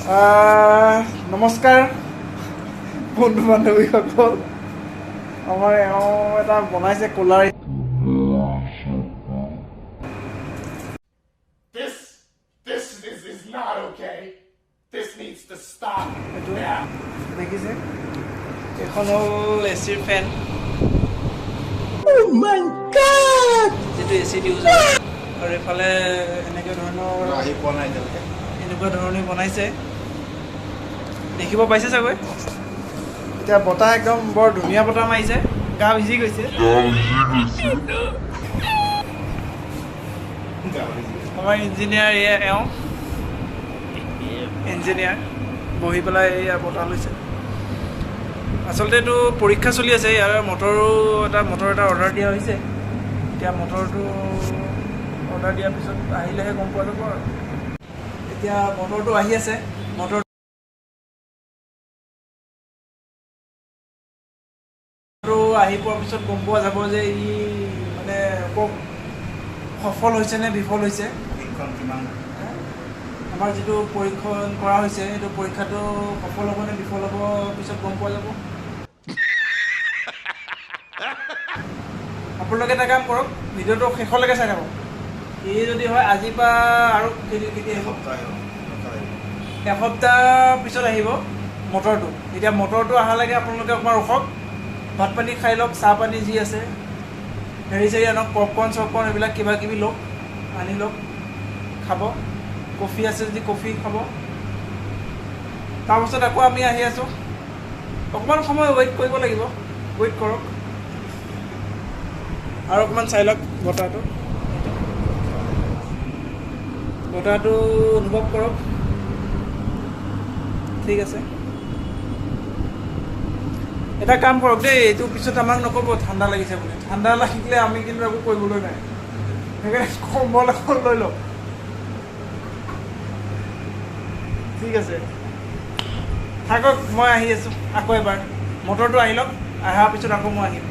নমস্কাৰ বন্ধু বান্ধৱীসকল, আমাৰ এওঁ এটা বনাইছে cooler. This is not okay. This needs to stop এইটো now. দেখিছে, এইখন হ'ল এ চিৰ ফেন, যিটো এ চিত ইউজ হয়। আৰু এইফালে এনেকুৱা ধৰণৰ আহি পোৱা নাই এতিয়ালৈকে। এনেকুৱা ধৰণে বনাইছে, দেখিব পাইছে চাগৈ। এতিয়া বতাহ একদম বৰ ধুনীয়া বতাহ মাৰিছে, গা ভিজি গৈছে। আমাৰ ইঞ্জিনিয়াৰ এয়া, এওঁ ইঞ্জিনিয়াৰ বহি পেলাই এয়া বতাহ লৈছে। আচলতে এইটো পৰীক্ষা চলি আছে। ইয়াৰ মটৰো এটা মটৰ এটা অৰ্ডাৰ দিয়া হৈছে। এতিয়া মটৰটো অৰ্ডাৰ দিয়াৰ পিছত আহিলেহে গম পোৱা যাব। আৰু এতিয়া মটৰটো আহি আছে। মটৰটো আহি পোৱাৰ পিছত গম পোৱা যাব যে ই মানে সফল হৈছে নে বিফল হৈছে। পৰীক্ষণ কিমান আমাৰ যিটো পৰীক্ষণ কৰা হৈছে, সেইটো পৰীক্ষাটো সফল হ'ব নে বিফল হ'ব পিছত গম পোৱা যাব। আপোনালোকে এটা কাম কৰক, ভিডিঅ'টো শেষলৈকে চাই থাকক। ই যদি হয় আজিৰ পৰা আৰু কেতিয়া আহিব? এসপ্তাহ পিছত আহিব মটৰটো। এতিয়া মটৰটো অহালৈকে আপোনালোকে অকণমান ৰখক, ভাত পানী খাই লওক, চাহ পানী যি আছে হেৰি চেৰি আনক, পপকৰ্ণ চপকৰ্ণ এইবিলাক কিবা কিবি লওক, আনি লওক, খাব। কফি আছে যদি কফি খাব। তাৰপাছত আকৌ আমি আহি আছোঁ। অকণমান সময় ৱেইট কৰিব লাগিব, ৱেইট কৰক আৰু অকণমান চাই লওক বতাহটো, বতাহটো অনুভৱ কৰক। ঠিক আছে, এটা কাম কৰক দেই, এইটো পিছত আমাক নক'ব ঠাণ্ডা লাগিছে বুলি। ঠাণ্ডা লাগিলে আমি কিন্তু একো কৰিবলৈ নাই, সেইকাৰণে কম্বল এখন লৈ লওক। ঠিক আছে, থাকক, মই আহি আছোঁ আকৌ এবাৰ। মটৰটো আহি লওক, অহাৰ পিছত আকৌ মই আহিম।